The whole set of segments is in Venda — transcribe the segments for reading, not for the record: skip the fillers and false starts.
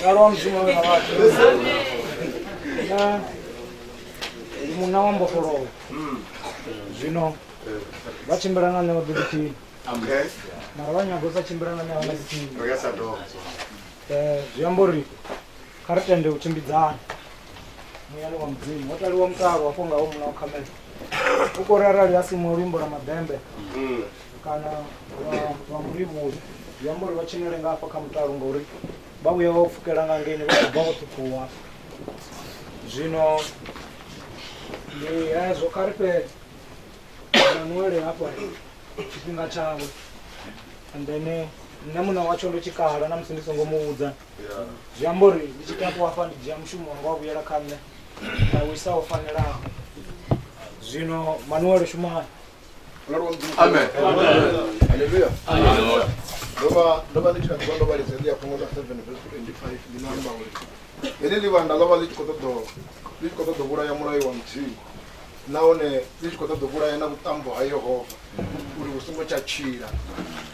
Mulalo wa Mudzimu na vhathu. Nṋe ndi munna wa mbofholowo. Zwino vha tshimbila na nṋe vha ḓo ḓiphina. Okay. Mara vha nyaga u sa tshimbila na nṋe a vha nga ḓiphini. Ri nga sa do. Zwi amba uri kha ri tende u tshimbidzana muyani wa Mudzimu. Ho taliwa mutalo hafho nga ho munna wa khamera. U khou ri arali ha simiwa luimbo lwa maḓembe kana lwa mulivhuzi zwi amba uri vha tshinele nga hafha kha mutalo ngauri vha vhuya vha pfukela nga ngeini vha khou bva vho ṱhukhuwa. Zwino ndi hezwo kha ri fhe Manuele hafha tshifhinga tshawe and then nṋe muṋe watsho ndo tshi kala na musi ndi songo mu vhudza zwi amba uri ndi tshi takuwa hafha ndi dzhia mushumo wanga wa vhuyela kha nṋe nda u isa ho fanelaho. Zwino Manuel shumani. Amen. Haleluya. Ndo vha ndo vha ndi tshi kha ḓi vha ndo vhalisa heḽi ya fhungo ḽa 7 verse 25 ḽi no amba uri heḽi ḽivhanda ḽo vha ḽi tshi khou ṱoḓa ḽi tshi khou ṱoḓa u vhulaya mulayo wa Mudzimu nahone ḽi tshi khou ṱoḓa u vhulaya na vhuṱambo ha Yehova uri vhu songo tsha tshila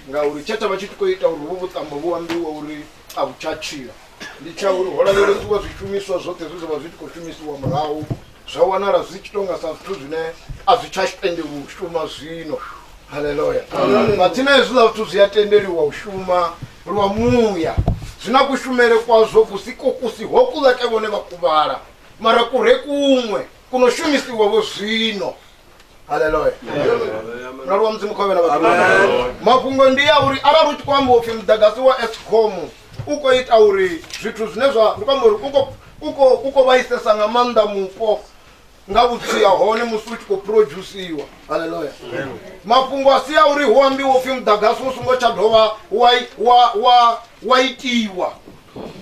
ngauri tshe tsha vha tshi tshi khou ita uri hovhu vhuṱambo vhu ambiwe uri a vhu tsha tshila ndi tsha uri ho lavhelesiwa zwishumiswa zwoṱhe zwe zwa vha zwi tshi khou shumisiwa murahu zwa wanala zwi tshi tonga sa zwithu zwine a zwi tsha tendeliwa u shuma zwino haleluya mathina hezwiḽa zwithu zwi a tendeliwa u shuma lwa muya zwi na kushumele kwazwo kusi ko kusi ho kuḽa ke vhone vha kuvhala mara kure kuṅwe kuno shumisiwa vho zwino haleluya mulalo wa mudzimu khovhela vhathu mafhungo ndi ya uri arali u tshi khou amba upfhi muḓagasi wa escom u khou ita uri zwithu zwine zwa ndi khou amba uri u khou vhaisesa nga maanḓa mupo nga vhutsi ha hone musi u tshi khou produsiwa haleluya mafhungo a si a uri hu ambiwa upfhi muḓagasi u songo tsha dovha wa itiwa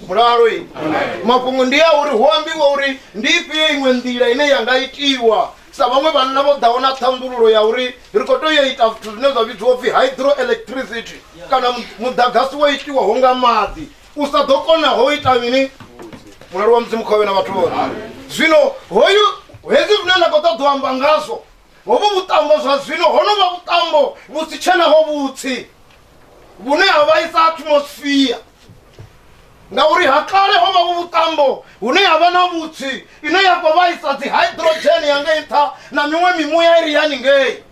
mulalo i mafhungo ndi a uri hu ambiwa uri ndi ifhio iṅwe nḓila ine ya nga itiwa sa vhaṅwe vhanna vho ḓaho na ṱhandululo ya uri ri khou tea u ita zwithu zwine zwa vhidziwa upfhi hydroelectricity kana muḓagasi wo itiwaho nga maḓi u sa ḓo konaho ita mini mulalo wa mudzimu khovhe na vhathu vhoṱhe zwino hoyu hezwi zwine nda khou ṱoḓa u amba ngazwo hovhu vhuṱambo zwa zwino ho no vha vhuṱambo vhu si tshenaho vhutsi vhune ha vhaisa atmosphere ngauri ha kale ho vha vhu vhuṱambo hune ha vha na vhutsi ine ya khou vhaisa dzi hydrogen ya ngei nṱha na miṅwe mimuya i ri haningei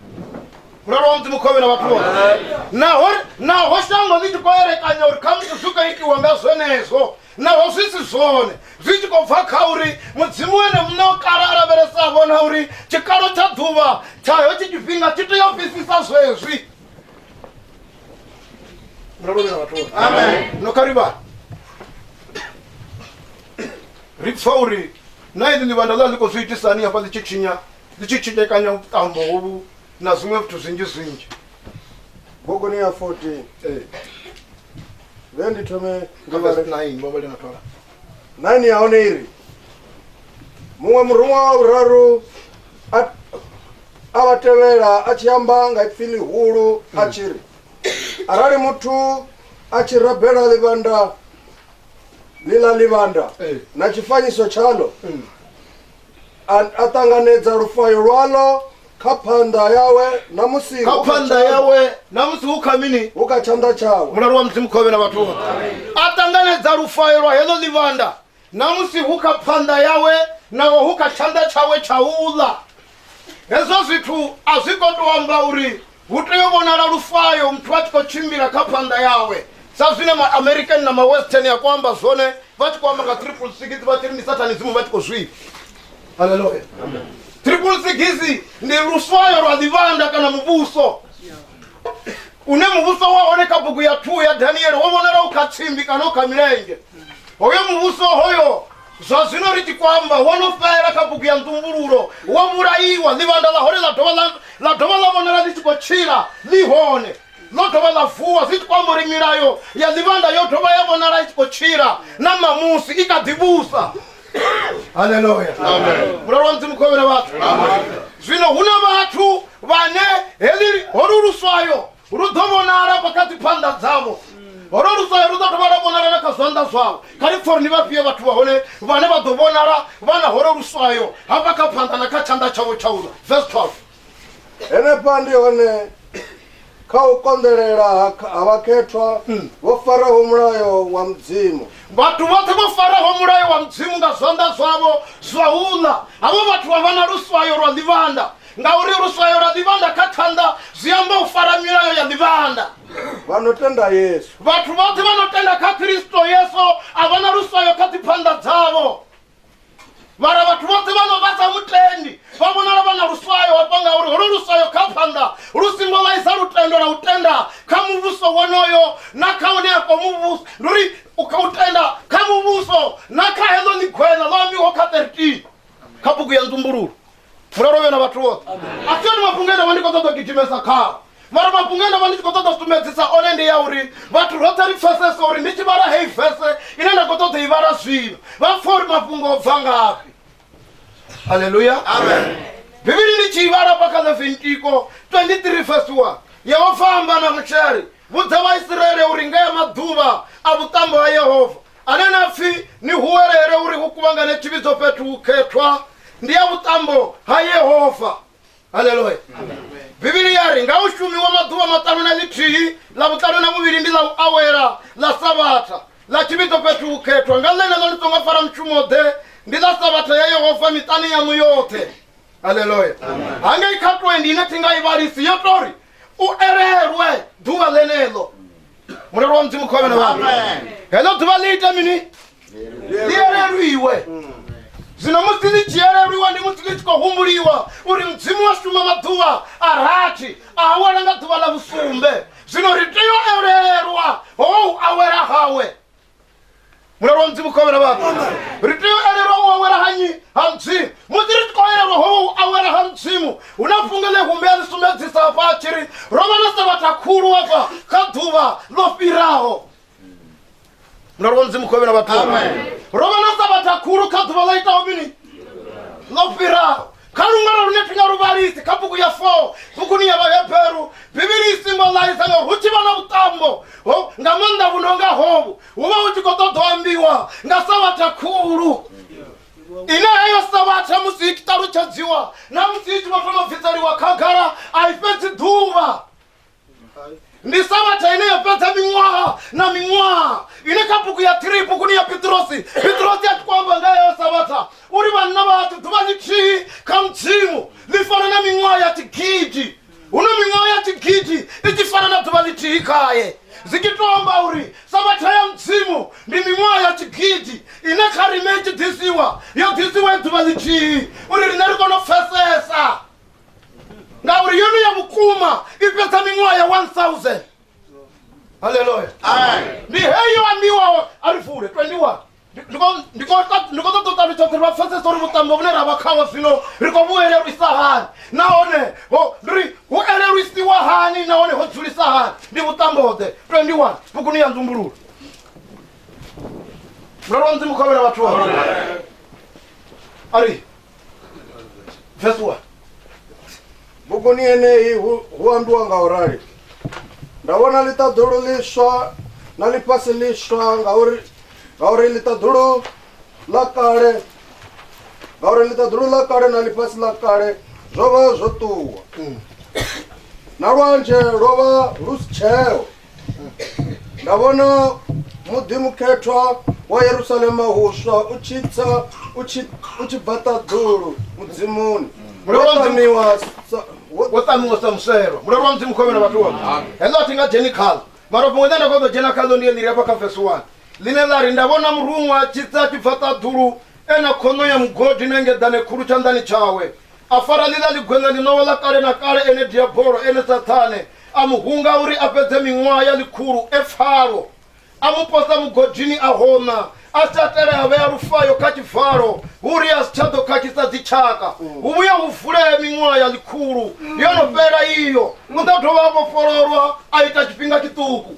mulalo wa mudzimu khovhe na vhathu vhoṱhe naho naho shango ḽi tshi khou elekanya uri khamusi zwi khou itiwa nga zwenezwo naho zwi si zwone zwi tshi khou bva kha uri mudzimu ene muṋe o kala a lavhelesa a vhona uri tshikalo tsha ḓuvha tsha hetshi tshifhinga tshi tea u fhisisa zwezwi mulalo vhathu amen no kha ri vha ri pfa uri na iḽi ḽivhanda ḽa ḽi khou zwi itisani hafha ḽi tshi tshinya ḽi tshi tshinyekanya vhuṱambo hovhu na zwiṅwe zwithu zwinzhi zwinzhi buguni ya 14 ee vhe ndi thome nga verse 9 vha vhale na thola 9 ya hone iri muṅwe muruṅwa wa vhuraru a a vha tevhela a tshi amba nga ipfi ḽihulu a tshi ri arali muthu a tshi rabela ḽivhanda ḽiḽa ḽivhanda Ee. na tshifanyiso tshaḽo a a ṱanganedza lufayo lwaḽo kha phanḓa yawe na musi kha hu kha phanḓa tshanḓa- yawe na musi hu kha mini hu kha tshanḓa tshawe mulalo wa mudzimu khovhe na vhathu vhoṱhe a ṱanganedza lufayo lwa heḽo ḽivhanda na musi hu kha phanḓa yawe naho hu kha tshanḓa tshawe tsha uḽa hezwo zwithu a zwi khou tou amba uri hu tea u vhonala lufayo muthu a tshi khou tshimbila kha phanḓa yawe sa zwine ma-american na ma-western ya khou amba zwone vha tshi khou amba nga triple six vha tshi ri ndi satanizimu vha tshi khou zwifha haleluya triple six ndi luswayo lwa ḽivhanda kana muvhuso une muvhuso wa hone kha bugu ya 2 ya daniele wo vhonala u kha tsimbi kana u kha milenzhe hoyo muvhuso hoyo zwa zwino ri tshi khou amba wo no fhela kha bugu ya nzumbululo wo vhulaiwa ḽivhanda ḽa hone ḽa dovha ḽa dovha ḽa vhonala ḽi tshi khou tshila ḽi hone ḽo dovha ḽa vuwa zwi tshi khou amba uri milayo ya ḽivhanda yo dovha ya vhonala i tshi khou tshila na mamusi i kha ḓi vhusa haleluya mulalo wa mudzimu khovhela vhathu zwino hu na vhathu vhane heḽi holu luswayo lu ḓo vhonala pakati phanḓa dzavho holo luswayo lu ḓo dovha lwa vhonala na kha zwanḓa zwavho kha ri pfa uri ndi vhafhio vhathu vha hone vhane vha ḓo vhonala vha na holo luswayo hafha kha phanḓa na kha tshanḓa tshavho tsha uḽa verse 12 Henefha ndi hone Kha u konḓelela ha vhakhethwa vho faraho mulayo wa Mudzimu. Vhathu vhoṱhe vho faraho mulayo wa Mudzimu nga zwanḓa zwavho zwa u ḽa, havho vhathu vha vha na luswayo lwa ḽivhanda, ngauri luswayo lwa ḽivhanda kha tshanḓa zwi amba u fara milayo ya ḽivhanda. Vha no tenda Yesu. Vhathu vhoṱhe vha no tenda kha Kristo Yesu a vha na luswayo kha dziphanḓa dzavho. Mara vhathu vhoṱhe vha no vha sa mutendi vha vhonala vha na luswayo hafha, ngauri holo luswayo kha phanḓa lu simboḽaisa lutendo lwa u tenda kha muvhuso wonoyo na kha une a khou muvhusa. Ndi uri u tenda kha muvhuso na kha heḽo ḽigwena ḽo ambiwaho kha 13 kha bugu ya Nzumbululo. Mulalo vhe na vhathu vhoṱhe. A si one mafhungo e nda vha ndi khou ṱoḓa u gidimesa khao, mara mafhungo e nda vha ndi tshi khou ṱoḓa u sumbedzisa one ndi ya uri vhathu roṱhe ri pfesese uri ndi tshi vhala heyi vese ine nda khou ṱoḓa i vhala zwino, vha pfa uri mafhungo o bva ngafhi. Haleluya, amen. Bivhili ndi tshi i vhala hafha kha Levitiko 23 verse 1, Yehova a amba na Mushe a ri, Vhudza Vhaisiraele uri nga ya maḓuvha a vhuṱambo ha Yehova ane na pfi ni huwelele uri hu kuvhangane tshivhidzo fhethu hukhethwa, ndi ya vhuṱambo ha Yehova. Haleluya. Bivhili ya ri nga u shumiwa maḓuvha maṱanu na ḽithihi, ḽa vhuṱanu na vhuvhili ndi ḽa u awela ḽa Sabatha ḽa tshivhidzo fhethu hukhethwa. Nga ḽeneḽo ni songo fara mushumo-ḓe, ndi ḽa Sabatha ya Yehova miṱani yaṋu yoṱhe. Haleluya. Hangei kha 20 ine thi nga i vhalisi yo tou ri u elelwe ḓuvha ḽeneḽo. Mulalo wa Mudzimu khovhe na vhathu. Heḽo ḓuvha ḽi ita mini? Ḽi elelwiwe. Zwino musi ḽi tshi elelwiwa ndi musi ḽi tshi khou humbuliwa uri Mudzimu wa shuma maḓuvha a rathi a awela nga ḓuvha ḽa vhusumbe. Zwino ri tea u elelwa ho u awela hawe. Mulalo wa Mudzimu khovhe na vhathu. Ri tea u elelwa u awela ha nnyi? Ha Mudzimu. Musi ri tshi khou elelwa ho u awela ha Mudzimu, hu na fhungo ḽe humbea ḽi sumbedzisa hafha a tshi ri ro vha na Sabatha khulu hafha kha ḓuvha ḽo fhiraho. Mulalo wa Mudzimu khovhe na vhathu. Ro vha na Sabatha khulu kha ḓuvha ḽa itaho mini? Ḽo fhiraho. Kha luṅwalo lune thi nga lu vhalisi kha bugu ya 4 buguni ya Vhaheberu, Bivhili i singo ḽaisa ngauri hu tshi vha na vhuṱambo ho nga maanḓa vhu no nga hovhu, hu vha hu tshi khou ṱoḓa u ambiwa nga Sabatha khulu, ine heyo Sabatha musi i tshi ṱalutshedziwa na musi i tshi vho thoma u bviseliwa khagala a i fhedzi ḓuvha. Ndi Sabatha ine ya fhedza miṅwaha na miṅwaha, ine kha bugu ya 3 buguni ya Pitrosi, Pitrosi a tshi khou amba nga heyo Sabatha uri vhanna vhathu ḓuvha ḽithihi kha Mudzimu ḽi fana na miṅwaha ya tshigidi, huno miṅwaha ya tshigidi i tshi fana na ḓuvha ḽithihi khae. Zwi tshi tou amba uri Sabatha ya Mudzimu ndi miṅwaha ya tshigidi ine kha riṋe i tshi ḓisiwa yo ḓisiwa i ḓuvha ḽithihi uri riṋe ri kone u pfesesa, ngauri yone ya vhukuma i fhedza miṅwaha ya 1000. Haleluya. Ndi heyo ambiwaho a ri vule 21. Ndi khou ṱoḓa u ṱalutshedza uri vha pfesese uri vhuṱambo vhune ra vha khaho zwino ri khou vhu elelwisa hani, nahone ndi ri hu elelwisiwa hani, nahone ho dzulisa hani. Ndi vhuṱambo-ḓe? 21 buguni ya Nzumbululo. Mulalo wa Mudzimu khovhela vhathu vhoṱhe. A ri verse 1. Buguni yeneyi hu ambiwa nga u rali, Nda vhona ḽiṱaḓulu ḽiswa na ḽifhasi ḽiswa, ngauri ngauri ḽiṱaḓulu ḽa kale ngauri ḽiṱaḓulu ḽa kale na ḽifhasi ḽa kale zwo vha zwo ṱuwa, na lwanzhe lwo vha lu si tsheho. Nda vhona muḓi mukhethwa wa Yerusalema huswa u tshi tsa u tshi bva ṱaḓulu Mudzimuni, wo ṱamiwa sa wo ṱamiwa sa muselwa. Mulalo wa Mudzimu khovhe na vhathu vhoṱhe. Heḽo a thi nga dzheni khaḽo, mara fhungo ḽine nda khou ḓo dzhena khaḽo ndi heḽi ri hafha kha verse 1 ḽine ḽa ri, Nda vhona muruṅwa a tshi tsa a tshi bva ṱaḓulu e na khoṋo ya mugodi na ngeḓane khulu tshanḓani tshawe, a fara ḽiḽa ḽigweṋa ḽiṋowa ḽa kale na kale, ene Diabolo, ene Saṱhane, a mu hunga uri a fhedze miṅwaha ya ḽikhulu e pfalo. A mu posa mugodini a hoṋa, a si atele a vhea lufayo kha tshivalo, hu uri a si tsha ḓo khakhisa dzitshaka, hu vhuye hu vulee miṅwaha ya ḽikhulu. Yo no fhela iyo, u ḓo dovha a vhofhololwa a ita tshifhinga tshiṱuku.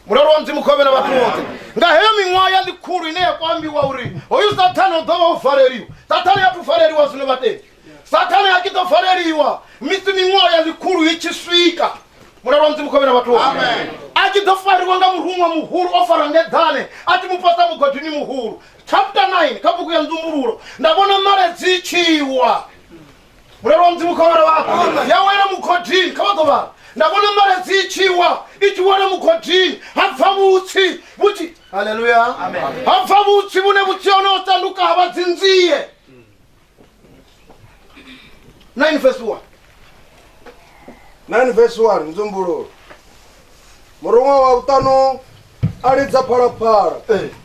Mulalo wa Mudzimu khovhe na vhathu vhoṱhe. Nga heyo miṅwaha ya ḽikhulu ine ya khou ambiwa uri hoyu Sathane u ḓo vha o valeliwa, Sathane ha thu valeliwa zwino vhatendi. Sathane a tshi ḓo valeliwa misi miṅwaha ya ḽikhulu i tshi swika. Mulalo wa Mudzimu khovhe na vhathu vhoṱhe. A tshi ḓo fariwa nga muruṅwa muhulu o fara ngeḓane a tshi mu posa mugodini muhulu. Chapter 9 kha bugu ya Nzumbululo nda vhona ṋaledzi i tshi wa. Mulalo wa Mudzimu khovhe na vhathu. Ya wela mugodini kha vha ḓo vhala. Nda vhona ṋaledzi i tshi wa, i tshi wela mugodini, ha bva vhutsi vhu tshi haleluya, ha bva vhutsi vhune vhutsi hone ho shanduka ha vha dzinzie. 9 verse 1. 9 verse 1 Nzumbululo. Muruṅwa wa vhuṱanu a lidza phalaphala.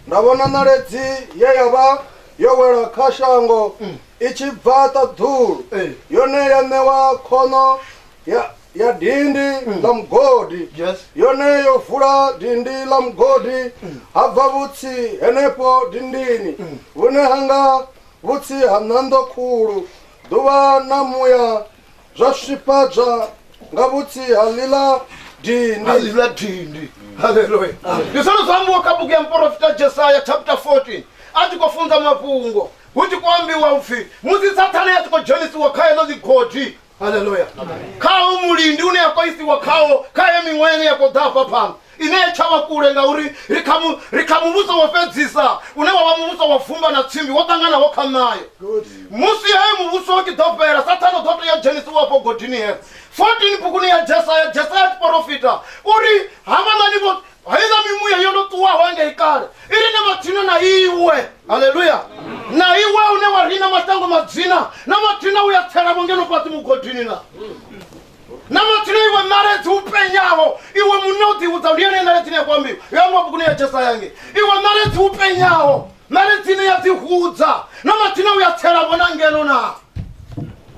Nda vhona ṋaledzi ye ya vha yo wela kha shango i tshi bva ṱaḓulu. Yone ya ṋewa khoṋo ya ya dindi ḽa mugodi. Yone yo vula dindi ḽa mugodi, ha bva vhutsi henefho dindini, vhune ha nga vhutsi ha ṋanḓo khulu. Ḓuvha na muya zwa swifhadzwa nga vhutsi ha ḽiḽa dindi. Ha ḽiḽa dindi. Haleluya. Ndi zwone zwo ambiwa kha bugu ya muporofita Jesaya chapter 14 a tshi khou funza mafhungo hu tshi khou ambiwa upfi musi Sathane a tshi khou dzhenisiwa kha heḽo ḽigodi, haleluya, khaho mulindi une a khou isiwa khawo kha heyo miṅwaha ine ya khou ḓa hafha phanḓa ine ya tsha vha kule, ngauri ri kha mu, ri kha muvhuso wo fhedzisa une wa vha muvhuso wa vumba na tsimbi wo ṱanganaho kha ṋayo. Musi heyo muvhuso u tshi ḓo fhela, Sathane u ḓo tea u dzhenisiwa afho godini heḽo. 14 buguni ya Jesaya, Jesaya a tshi porofita uri havhaḽani vho heiḽa mimuya yo no ṱuwaho hangei kale i ri na mathina na iwe, haleluya, na iwe une wa rina mashango madzina na mathina u ya tselavho ngeno fhasi mugodini na na mathina iwe ṋaledzi u penyaho, iwe munna u ḓivhudza ndi yone ṋaledzi ine ya khou ambiwa yo ambiwa buguni ya Jesaya ngei, iwe ṋaledzi u penyaho, ṋaledzi ine ya ḓihudza na mathina u ya tselavho na ngeno na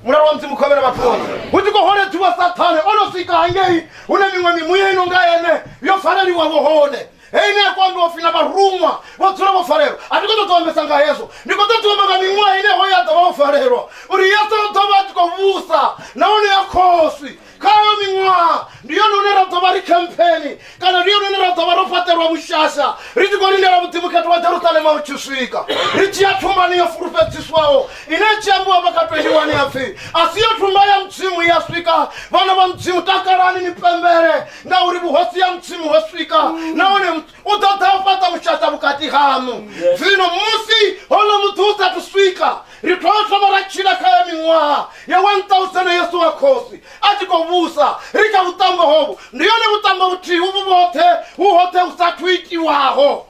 mulalo wa Mudzimu khovhela vhathu vhoṱhe. Hu tshi khou holedziwa Sathane o no swika hangei hune miṅwe mimuya i no nga ene yo fareliwavho hone, hei ine ya khou ambiwa upfi na vharuṅwa vho dzula vho farelwa. A thi khou ṱoḓa u ambesa nga hezwo, ndi khou ṱoḓa u amba nga miṅwaha ine hoyo a ḓo vha o farelwa, uri Yesu u ḓo vha a tshi khou vhusa nahone ya khosi kha ayo miṅwaha. Ndi yone hune ra ḓo vha ri khempheni, kana ndi yone hune ra ḓo vha ro fhaṱelwa vhushasha, ri tshi khou lindela Mudzimu Khethwa wa Jerusalema u tshi swika, ri tshi ya thumbani yo fulufhedziswaho ine i tshi ambiwa vha kha 21 ya pfi a si yo thumba ya Mudzimu ya swika. Vhana vha Mudzimu, takalani ni pembele, ngauri vhuhosi ya Mudzimu ho swika, nahone u ḓo ḓa u fhaṱa mushasha vhukati haṋu. Zwino musi hono muḓi u sathu swika, ri thoma thoma ra tshila kha ya miṅwaha ya 1000 Yesu wa khosi a tshi khou vhusa, ri kha vhuṱambo hovhu. Ndi yone vhuṱambo vhuthihi uvhu vhoṱhe hu hoṱhe hu sathu itiwaho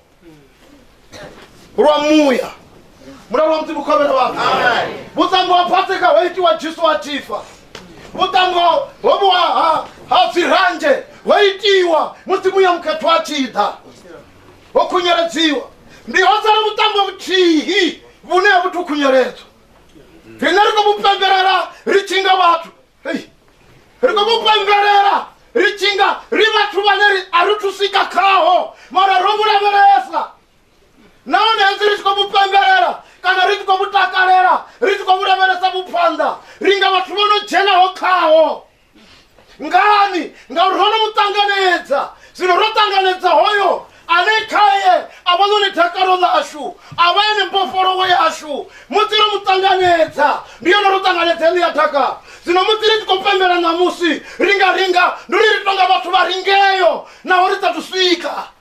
lwa muya. Mulalo wa Mudzimu khovhela vhathu. Vhuṱambo ha Paseka ho itiwa Jesu a tshi fa. Vhuṱambo hovhu ha ha dziranzhe ho itiwa musi Muya Mukhethwa a tshi ḓa, ho khunyeledziwa. Ndi ho sala vhuṱambo vhuthihi vhune ha vhuthu khunyeledzwa. Riṋe ri khou vhu pembelela ri tshi nga vhathu. Hei, ri khou vhu pembelela ri tshi nga ri vhathu vhane ri a ri thu swika khaho, mara ro vhu lavhelesa. Nahone hezwi ri tshi khou vhu pembelela kana ri tshi khou vhu takalela, ri tshi khou vhu lavhelesa vhuphanḓa, ri nga vhathu vho no dzhenaho khaho. Ngani? Ngauri ro no mu ṱanganedza. Zwino ro ṱanganedza hoyo ane khae a vha ḽone dakalo ḽashu, a vha ene mbofholowo yashu. Musi ro mu ṱanganedza, ndi yone ro ṱanganedza heḽia dakalo. Zwino musi ri tshi khou pembela ṋamusi, ri nga ringa, ndi uri ri tonga vhathu vha ri ngeo naho ri sathu swika.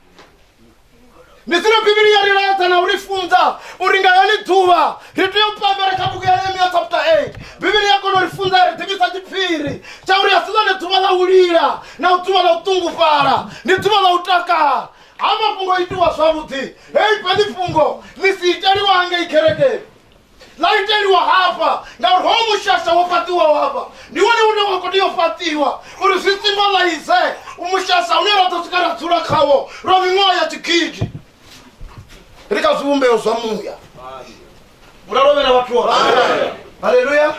Ndi zwine Bivhili ya ri laedza na u ri funza uri nga heḽi ḓuvha ri tea u pembela. Kha bugu ya Nehemia chapter 8, Bivhili ya kona u ri funza, ya ri ḓivhisa tshiphiri tsha uri a si ḽone ḓuvha ḽa u lila na u ḓuvha ḽa u ṱungufhala, ndi ḓuvha ḽa u takala. Ha mafhungo o itiwa zwavhuḓi, hei fheḽi fhungo ḽi si iteliwa hangei kerekeni, ḽa iteliwa hafha, ngauri hoyu mushasha wo fhaṱiwaho hafha ndi wone une wa khou tea u fhaṱiwa uri zwi symbolize mushasha une ra ḓo swika ra dzula khawo lwa miṅwaha ya tshigidi ri kha zwivhumbeo zwa muya. Mulalo vhe na vhathu vhoṱhe. Haleluya.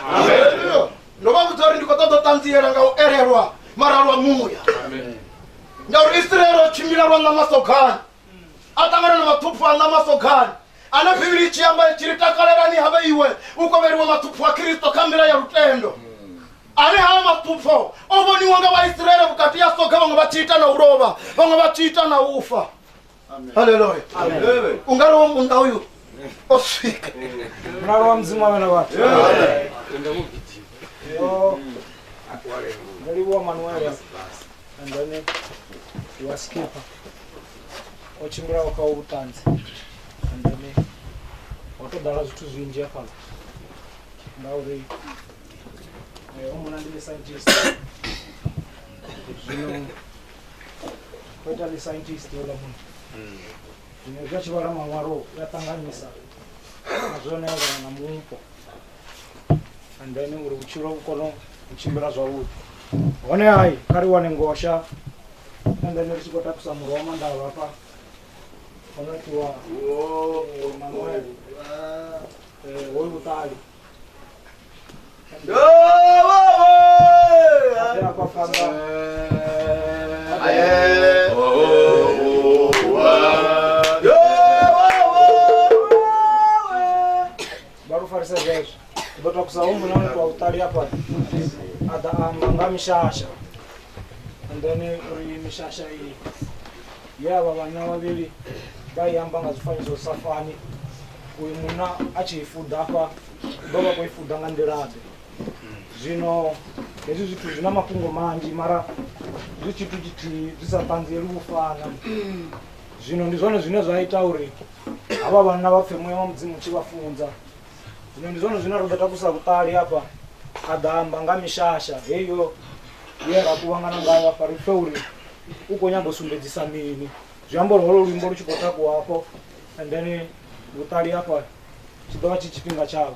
Ndo vha vhudza uri ndi khou ṱoḓa u ṱanziela nga u elelwa mara lwa muya, ngauri Israele o tshimbila lwa ṋama sogani, a ṱangana na maṱhuphu a ṋama sogani ane Bivhili i tshi amba i tshi ri takalelani ha vhe iwe u kovheliwa maṱhuphu a Kristo kha nḓila ya lutendo. Ane haya maṱhupho o vhoniwa nga Vhaisiraele vhukati ha soga, vhaṅwe vha tshi ita na u lovha, vhaṅwe vha tshi ita na u fa. Haleluya. U nga ri wo munna uyu o swika. Mulalo wa Mudzimu avhe na vhathu. Ndo livhuwa Manuel and then wa skipper o tshimbilaho kha vhuṱanzi, and then ho to ḓala zwithu zwinzhi hafhaḽa, ngauri o muna ndi scientist. Zwino o ita ḽi scientist houḽa munna. Zwino hezwi a tshi vhala maṅwalo u a ṱanganyisa na zwone elana na mupo and then uri vhutshilo vhu kone u tshimbila zwavhuḓi. Hone hai kha ri wane ngosha and then ri tshi khou takusa murwa wa Mandavha hafha ho no itiwa Manuel hoyu vhuṱali. Hafha phanḓa vha lu farise zwezwo. U ḓo takusa hoyu munna ono itiwa vhuṱali hafha a ḓa a amba nga mishasha and then uri mishasha iyi ye avha vhanna vhavhili vha i amba nga zwifanyiso zwi sa fani, uyu munna a tshi i fuḓa hafha u ḓo vha khou i fuḓa nga nḓila-ḓe. Zwino hezwi zwithu zwi na mafhungo manzhi mara zwi tshithu tshithihi zwi sa ṱanzieli u fana. Zwino ndi zwone zwine zwa ita uri havha vhanna vha pfe muya wa Mudzimu u tshi vha funza. Zwino ndi zwone zwine ra ḓo takusa vhuṱali hafha a ḓa amba nga mishasha heyo ye ra kuvhangana ngayo hafha ri pfe uri u khou nyaga u sumbedzisa mini. Zwi amba uri holo luimbo lu tshi khou takuwa hafho and then vhuṱali hafha tshi ḓo vha tshi tshifhinga tshawe.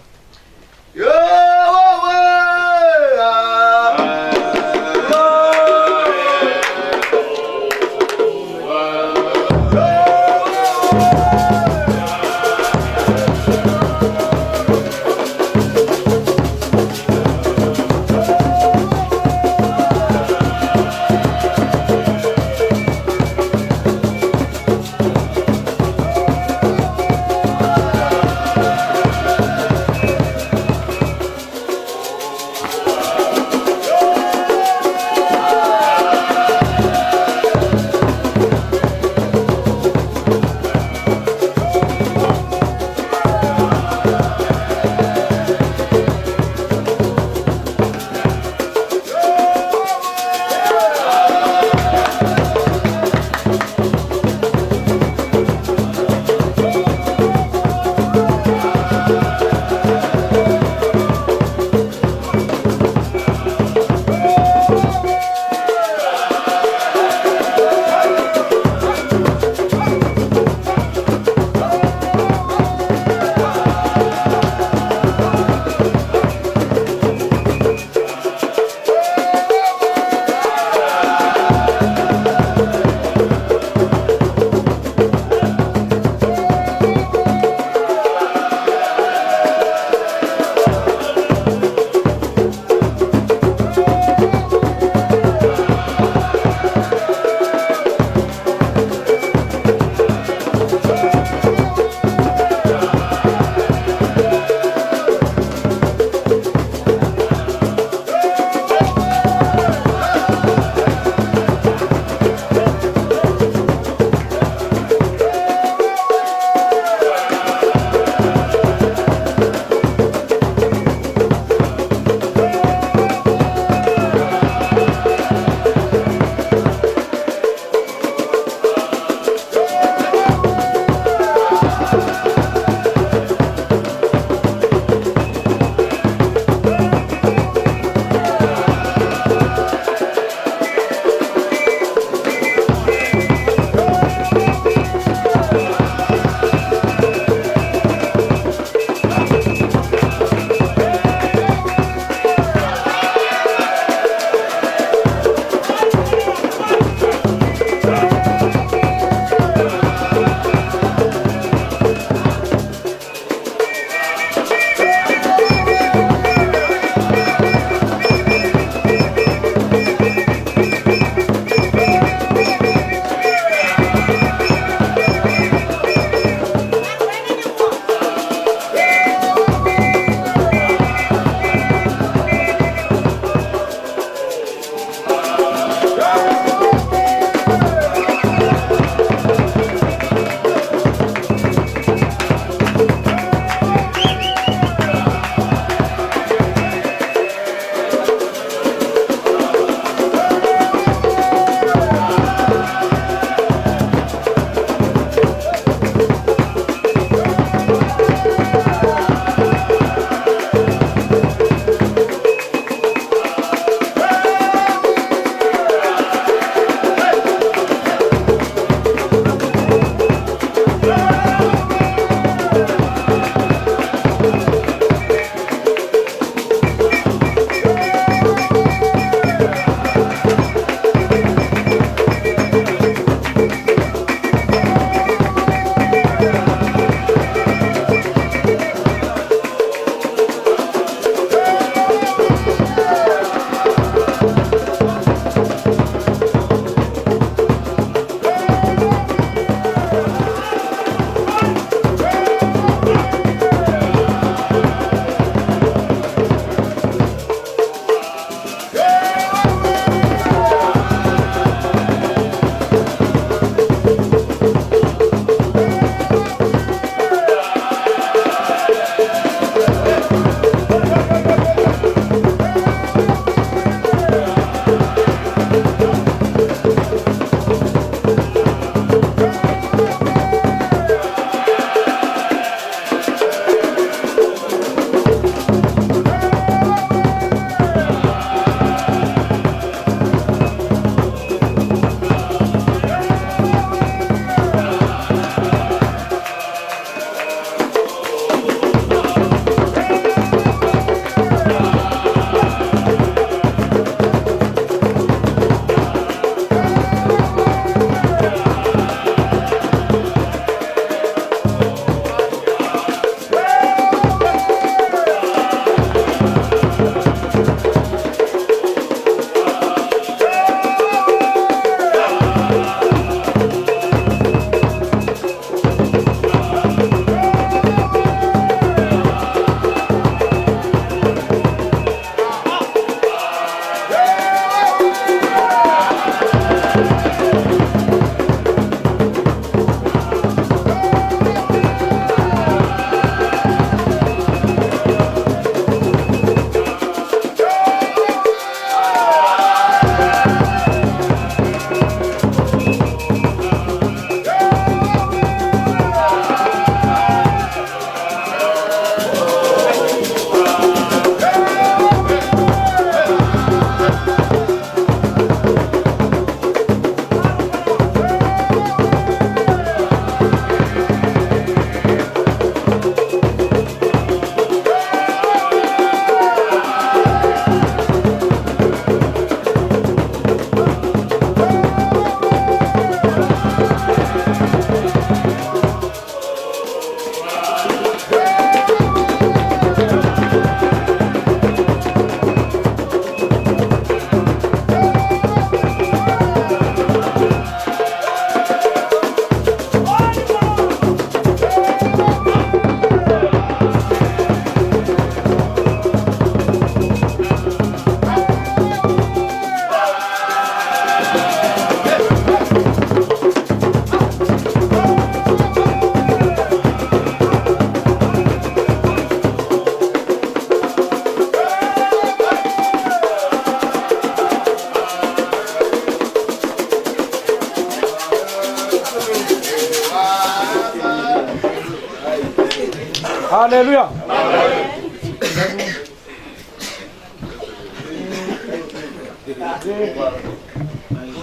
Haleluya.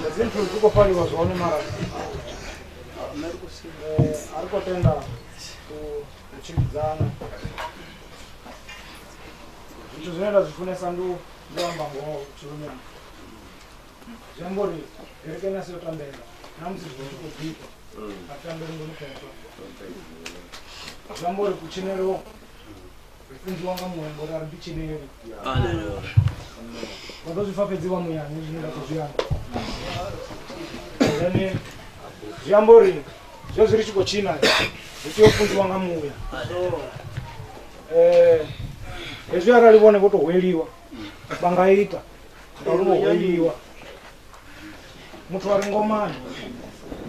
Hedzi nthu dzi khou fariwa zwone mara a ri khou tenda u tshimbidzana. Zwithu zwine nda zwi funesa ndi u amba ngoho vhutshiloni hanga. Zwi amba uri kerekeni a si yo tambela na musi zwithu zwi khou ḓifha a tambeli ngomu khethwa. Zwi amba uri kutshinele ri funziwa nga muya ngori a ri ḓi tshineli. Vha ḓo zwi pfa fhedzi vha muyani zwine nda khou zwi amba. Then zwi amba uri zwezwi ri tshi khou tshina ri tea u funziwa nga muya. Hezwi arali vhone vho tou hweliwa vha nga ita ngauri vho hweliwa. Muthu a re ngomani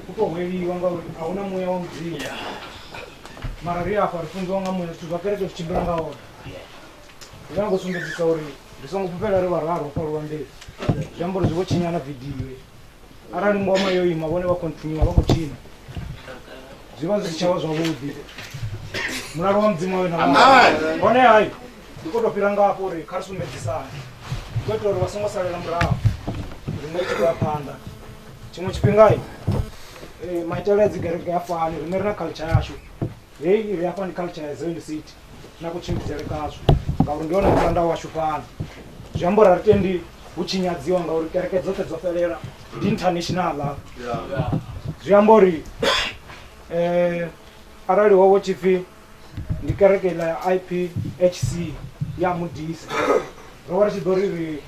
u tou hweliwa ngauri a huna muya wa Mudzimu. Mara ri afha ri funziwa nga muya zwithu zwa kereke zwi tshimbila nga hone. Ndi nga khou sumbedzisa uri ri songo fhufhela ri vhararu hafha luvhanḓeni. Zwi amba uri zwi vho tshinya na vidio. Arali ngoma yo ima vhone vha khonthiniwa vha khou tshina zwi vha zwi si tshavha zwavhuḓi. Mulalo wa Mudzimu awe na vhaṅwe. Hone hai ndi khou tou fhira nga hafho uri kha ri sumbedzisane. Ndi khou itela uri vha songo salela murahu riṋe ri tshi khou ya phanḓa. Tshiṅwe tshifhinga maitele a dzi kereke ha fani riṋe ri na culture yashu. Heyi iri hafha ndi culture ya Zion City na kutshimbidzele kazwo ngauri ndi hone musanda washu fhano. Zwi amba uri a ri tendi hu tshi nyadziwa ngauri kereke dzoṱhe dzo fhelela ndi international hafha. Zwi amba uri arali ho vha tshi pfi ndi kereke iḽa ya IPHC ya Mudisa ro vha ri tshi ḓo ri ri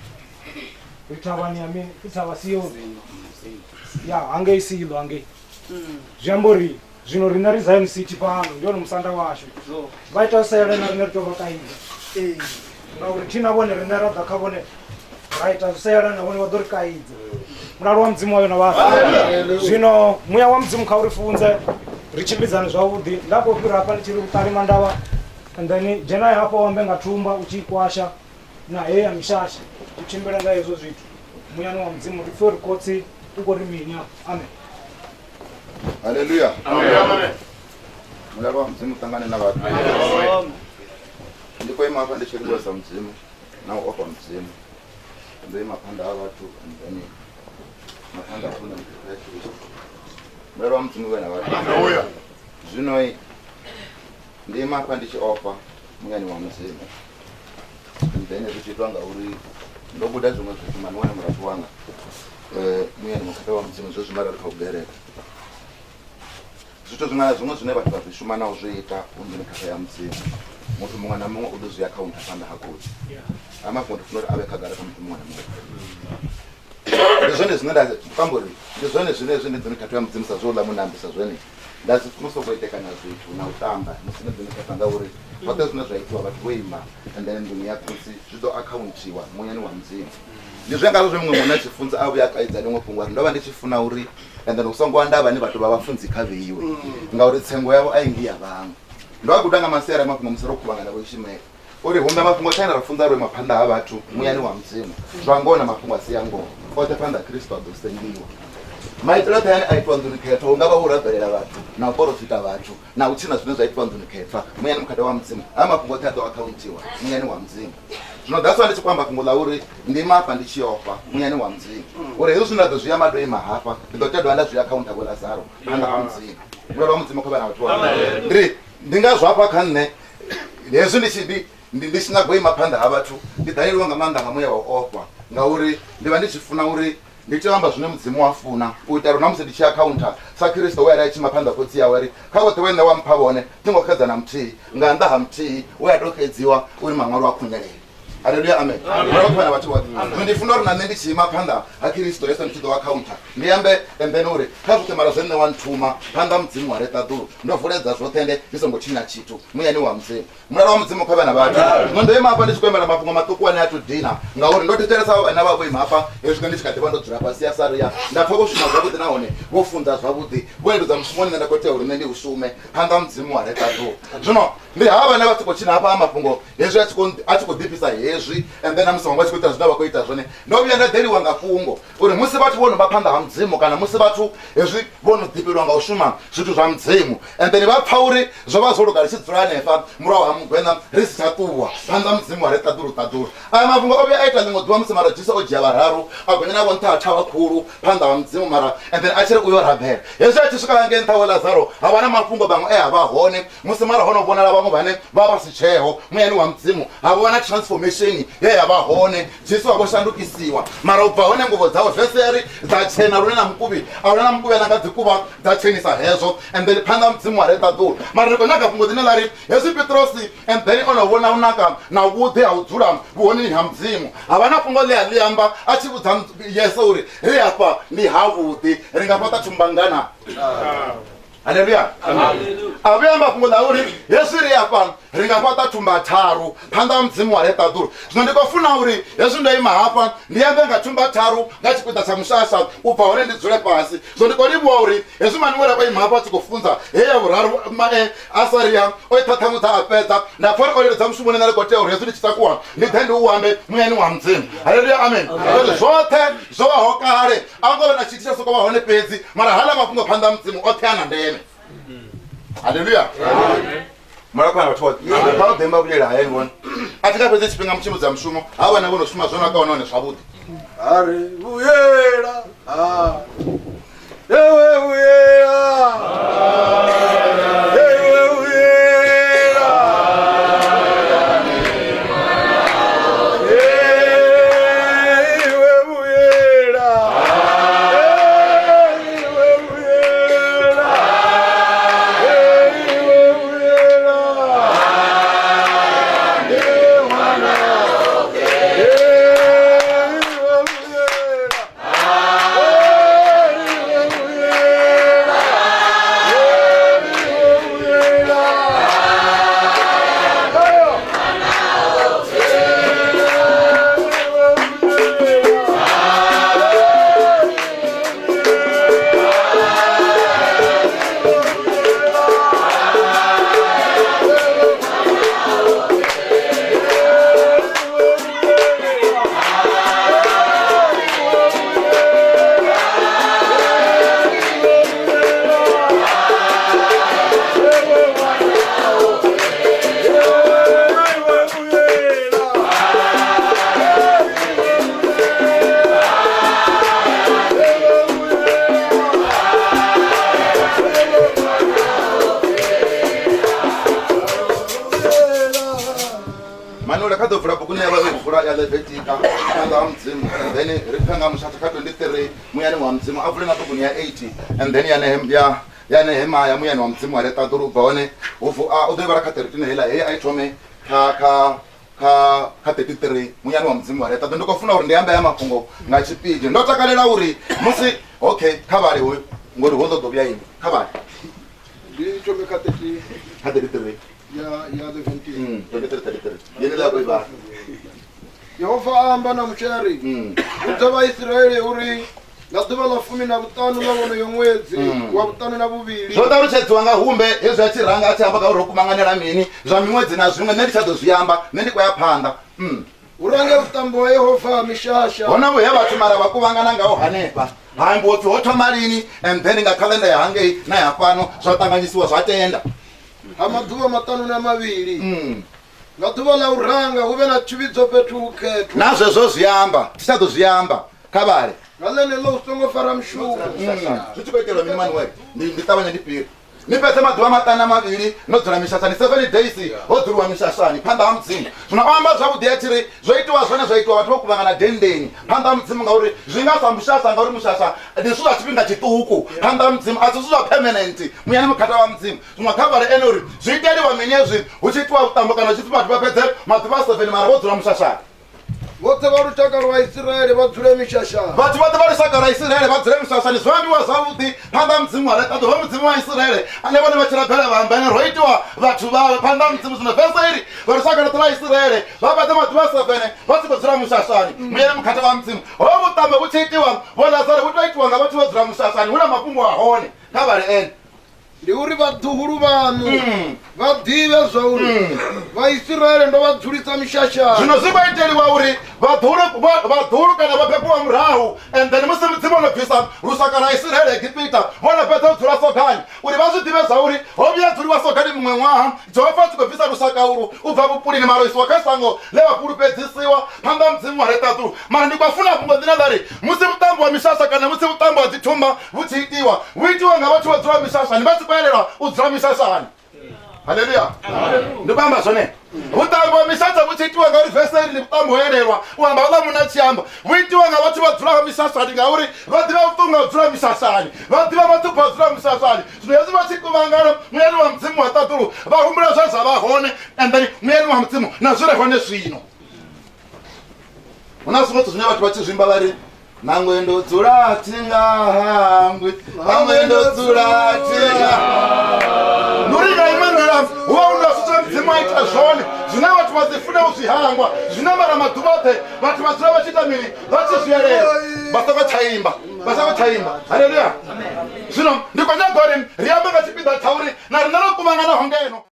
ri thavhani ya mini pfi thavha Sioni ya hangei Silo hangei. Zwi amba uri zwino riṋe ri Zion City fhano ndi hone musanda washu. Vha ita sele na riṋe ri tea u vha kaidza ngauri thina vhone riṋe ra ḓa kha vhone ra ita sele na vhone vha ḓo ri kaidza. Mulalo wa Mudzimu wayo na vhathu. Zwino muya wa Mudzimu kha uri funze ri tshimbidzane zwavhuḓi. Nda khou fhira hafha ndi tshi ri vhuṱali mandavha and then dzhena hafha u ambe nga thumba u tshi i kwasha na heyi ya mishasha u tshimbile nga hezwo zwithu muyani wa Mudzimu ri pfe uri khotsi u khou ri mini afha. Amen. Haleluya. Amen. Mulalo wa Mudzimu ṱangane na vhathu. Ndi khou ima hafha ndi tshi livhuwesa Mudzimu na u ofha Mudzimu. Ndo ima phanḓa ha vhathu and then na phanḓa ha khona ya Kristo. Mulalo wa Mudzimu vhe na vhathu. Haleluya. Zwino ndi ima hafha ndi tshi ofha muyani wa Mudzimu. And then zwi tshi itwa ngauri ndo guda zwiṅwe zwithu mani wane murathu wanga muyani mukhethwa wa Mudzimu zwezwi mara ri kha u gereka. Zwithu zwiṅwe na zwiṅwe zwine vhathu vha zwi shuma na u zwi ita hu nḓuni khethwa ya Mudzimu, muthu muṅwe na muṅwe u ḓo zwi akhauntha phanḓa ha khotsi. Ha mafhungo ndi funa uri a vhe khagala kha muthu muṅwe na muṅwe. Ndi zwone zwine nda amba uri ndi zwone zwine zwine nḓuni khethwa ya Mudzimu sa zwe uḽa munna ambisa zwone nda si funa u sokou itekanya zwithu na u tamba musi ndi nḓuni khethwa ngauri zwoṱhe zwine zwa itiwa vhathu vho ima and then nḓuni ya khotsi zwi ḓo akhaunthiwa muyani wa Mudzimu. Ndi zwe ngazwo zwe muṅwe munna a tshi funza a vhuya a kaidza ḽiṅwe fhungo uri ndo vha ndi tshi funa uri and then hu songo anda vhane vha tou vha vhafunzi kha vheiwe ngauri tsengo yavho a i ngi ya vhaṅwe. Ndo a guda nga masiari a mafhungo musi ro kuvhangana vho Ishmael uri hume mafhungo tshaina ra funza ro ima phanḓa ha vhathu muyani wa Mudzimu zwa ngoho na mafhungo a si a ngoho oṱhe phanḓa ha Kristo a ḓo sengiwa. Maitele oṱhe ane a itwa nḓuni khethwa hu nga vha hu rabelela vhathu na u porofita vhathu na u tshina zwine zwa itwa nḓuni khethwa muyani mukhethwa wa Mudzimu haya mafhungo oṱhe a ḓo akhaunthiwa muyani wa Mudzimu. Zwino that's why ndi tshi khou amba fhungo ḽa uri ndi ima hafha ndi tshi ofha muyani wa Mudzimu uri hezwi zwine nda ḓo zwi amba ndo ima hafha ndi ḓo tea dovha nda zwi akhauntha vho Lazaro phanḓa ha Mudzimu. Mulalo wa Mudzimu kha vhe na vhathu vhoṱhe. Ndi ndi ngazwo hafha kha nṋe hezwi ndi tshi ndi ndi tshi nyaga u ima phanḓa ha vhathu ndi ḓaleliwa nga maanḓa nga muya wa u ofha ngauri ndi vha ndi tshi funa uri ndi tea u amba zwine Mudzimu a funa u itela uri na musi ndi tshi akhauntha sa Kristo we a ri a tshi ima phanḓa khotsi awe ri kha vhoṱhe vhe nṋe wa mpha vhone thi ngo xedza na muthihi nga nnḓa ha muthihi we a tou xedziwa uri maṅwalo a khunyelele. Haleluya, amen. Mulalo kha vhana vhathu vhoṱhe. Zwino ndi funa uri na nṋe ndi tshi ima phanḓa ha Kristo Yesu ndi tshi ḓo akhauntha ndi ambe and then uri kha zwoṱhe mara zwe nṋe wa nthuma phanḓa Mudzimu wa re ṱaḓulu ndo vuledza zwoṱhe ende ndi songo tshinya tshithu muyani wa Mudzimu. Mulalo wa Mudzimu kha vhana vhathu. Zwino ndo ima hafha ndi tshi khou imela mafhungo maṱuku ane a to dina ngauri ndo thetshelesa vhana vha vho ima hafha hezwi nṋe ndi tshi kha ḓi vha ndo dzula fhasi ya Saria nda pfa vho shuma zwavhuḓi nahone vho funza zwavhuḓi vho leludza mushumo une nṋe nda khou tea uri nṋe ndi u shume phanḓa ha Mudzimu wa re ṱaḓulu. Zwino ndi havha vhane vha tshi khou tshina hafha ha mafhungo hezwi a tshi khou a tshi khou ḓifhisa hezwi. hezwi and then na musi vhaṅwe vha tshi khou ita zwine vha khou ita zwone. Ndo vhuya nda ḓeliwa nga fhungo uri musi vhathu vho no vha phanḓa ha Mudzimu kana musi vhathu hezwi vho no ḓifhelwa nga u shuma zwithu zwa Mudzimu and then vha pfa uri zwo vha zwo luga ri tshi dzula hanefha murahu ha mugwena ri si tsha ṱuwa phanḓa ha Mudzimu wa re ṱaḓulu ṱaḓulu. Aya mafhungo o vhuya a ita ḽiṅwe ḓuvha musi mara Jesu o dzhia vhararu a gonya navho nṱha ha thavha khulu phanḓa ha Mudzimu mara and then a tshi ri u yo rabela. Hezwi a tshi swika hangei nṱha we Lazaro ha vha na mafhungo vhaṅwe e a vha hone musi mara ho no vhonala vhaṅwe vhane vha vha si tsheho muyani wa Mudzimu ha vho vha na transformation ye ya vha hone. Jesu a vho shandukisiwa mara u bva hone nguvho dzawe vese ya ri dza tshena lune na mukuvhi a huna na mukuvhi ane a nga dzi kuvha dza tshenisa hezwo and then phanḓa ha Mudzimu wa re ṱaḓulu. Mara ri khou nyaga fhungo ḽine ḽa ri hezwi Pitrosi and then o no vhona u naka na vhuḓi ha u dzula vhuhoneni ha Mudzimu ha vha na fhungo ḽe a ḽi amba a tshi vhudza Yesu uri ri hafha ndi havhuḓi ri nga fhaṱa thumbangana. Haleluya. A vhuya amba fhungo ḽa uri hezwi ri hafha ri nga fhaṱa thumba tharu phanḓa ha Mudzimu wa re ṱaḓulu. Zwino ndi khou funa uri hezwi ndo ima hafha ndi ambe nga thumba tharu nga tshipiḓa tsha mushasha u bva hone ndi dzule fhasi. Zwino ndi khou livhuwa uri hezwi Manuela o ima hafha a tshi khou funza heyi ya vhuraru mae Asaria o i ṱhaṱhamudza a fhedza nda pfa uri o leludza mushumo une nda ndi khou tea uri hezwi ndi tshi takuwa ndi ḓe ndi u ambe muyani wa Mudzimu. Haleluya, amen. Uri zwoṱhe zwo vhaho kale a ngo vha na tshithu tsha sokou vha hone fhedzi mara haḽa mafhungo phanḓa ha Mudzimu oṱhe a na ndeme. Haleluya. Mulakhwana vhathu vhoṱhe kha u ḓe imba vhulela hayani vhone a thi nga fhedzi tshifhinga mutshimbidza mushumo ha vhana vho no shuma zwo nakaho nahone zwavhuḓi. A ri vhuyela ha ewe vhuyela ewe vhuyela ewe vhuyela ewe vhuyela ewe vhuyela ewe mwana ewe vhuyela Manuela kha ḓo vula bugu ine ya vha yo vula ya Levitika phanḓa ha Mudzimu and then ri pfe nga mushatha kha 23 muyani wa Mudzimu a vule na buguni ya 80 and then ya Nehem ya ya Nehemaya muyani wa Mudzimu wa re ṱaḓulu u bva hone hu vu a u ḓo i vhala kha 13 heiḽa heyi a i thome kha kha kha kha 33 muyani wa Mudzimu wa re ṱaḓulu. Ndi khou funa uri ndi ambe haya mafhungo nga tshipidi. Ndo takalela uri musi okay kha vhale hoyu ngori ho ḓo ḓo vhuya iṅwe kha vhale Ndi thome kha 30 kha 33 ya ya 17. 23 33 yeneḽa ya khou i vhala. Yehova a amba na Mushe a ri, Vhudza Vhaisiraele uri nga ḓuvha ḽa 15 ḽa wonoyo ṅwedzi wa vhuṱanu na vhuvhili, Zwo ṱalutshedziwa nga humbe hezwi a tshi ranga a tshi amba nga uri ro kumanganela mini zwa miṅwedzi na zwiṅwe nṋe ndi tsha ḓo zwi amba nṋe ndi khou ya phanḓa. Hu range vhuṱambo ha Yehova ha mishasha. Honovhu he vhathu mara vha kuvhangana ngaho hanefha ha ambiwa upfi ho thoma lini and then nga khaḽenda ya hangei na ya fhano zwa ṱanganyisiwa zwa tenda. Ha maḓuvha 52. Nga ḓuvha ḽa u ranga hu vhe na tshivhidzo fhethu hukhethwa. Na zwezwo zwi amba, thi tsha ḓo zwi amba. Kha vhale. Nga ḽeneḽo u songo fara mushumo. Zwi tshi khou itelwa mini Manuel? Ndi ndi ṱavhanya ndi fhire. Ni fhedze maḓuvha 52 no dzula mishashani, 7 days ho dzuliwa mishashani phanḓa ha Mudzimu. Zwino o amba zwavhuḓi a tshi ri zwo itiwa zwone zwa itiwa vhathu vho kuvhangana denndeni phanḓa ha Mudzimu ngauri zwi nga sa mushasha ngauri mushasha ndi zwithu zwa tshifhinga tshiṱuku phanḓa ha Mudzimu, a si zwithu zwa permanent muyani mukhethwa wa Mudzimu. Zwino kha vhale ene uri zwi iteliwa mini hezwi hu tshi itiwa vhuṱambo kana hu tshi pfi vhathu vha fhedze maḓuvha a 7 mara vho dzula mushashani. Vhoṱhe vha lushaka lwa Isiraele vha dzule mishashani. Vhathu vhoṱhe vha lushaka lwa Isiraele vha dzule mishashani. Zwo ambiwa zwavhuḓi phanḓa ha Mudzimu wa re ṱaḓulu, ho Mudzimu wa Isiraele ane vhone vha tshi rabela vha amba ene, ro itiwa vhathu vhawe phanḓa ha Mudzimu. Zwino vese iri vha lushaka lwoṱhe lwa Isiraele vha fhedza maḓuvha a 7 vha tshi khou dzula mushashani muyani mukhethwa wa Mudzimu. Ho vhuṱambo vhu tshi itiwa vho Lazaro vhu tou itiwa nga vhathu vho dzula mushashani hu na mafhungo a hone. Kha vhale ene. Ndi uri vhaḓuhulu vhaṋu Vha ḓivhe zwa uri Vhaisiraele ndo vha dzulisa mishashani. Zwino zwi khou iteliwa uri vhaḓuhulu kana vha bebiwa murahu, and then musi Mudzimu o no bvisa lushaka lwa Isiraele Egipita, vho no fhedza u dzula sogani, uri vha zwi ḓivhe zwa uri ho vhuya dzuliwa sogani muṅwe ṅwaha, Jehova a tshi khou bvisa lushaka ulu u bva vhupulini mara u isiwa kha shango ḽe vha fhulufhedzisiwa phanḓa ha Mudzimu wa re ṱaḓulu. Mara ndi khou funa fhungo ḽine ḽa ri musi vhuṱambo ha mishasha kana musi vhuṱambo ha dzithumba vhu tshi itiwa, vhu itiwa nga vhathu vho dzula mishashani, vha tshi khou elelwa u dzula mishashani. Haleluya! Ndi khou amba zwone. Vhuṱambo ha mishasha vhu tshi itiwa ngauri vese iri ndi vhuṱambo ho elelwa u amba houḽa munna a tshi amba, vhu itiwa nga vhathu vha dzulaho mishashani ngauri vha ḓivha vhuṱungu ha u dzula mishashani, vha ḓivha maṱhupho a u dzula mishashani. Zwino hezwi vha tshi kuvhangana muyani wa Mudzimu wa ṱaḓulu vha humbula zwe zwa vha hone and then muyani wa Mudzimu na zwi re hone zwino. Hu na zwiṅwe zwithu zwine vhathu vha tshi zwi imba vha ri nangwe ndo dzula thi nga hangwi, nangwe ndo dzula thi nga ndi uri nga iṅwe nḓila hu vha hu na zwithu zwe Mudzimu a ita zwone zwine vhathu vha si fune u zwi hangwa, zwine mara maḓuvha oṱhe vhathu vha dzula vha tshi ita mini, vha tshi zwi elela vha songo tsha imba, vha songo tsha imba. Haleluya! Zwino ndi khou nyaga uri ri ambe nga tshipiḓa tsha uri na riṋe ro kuvhanganaho ngeno.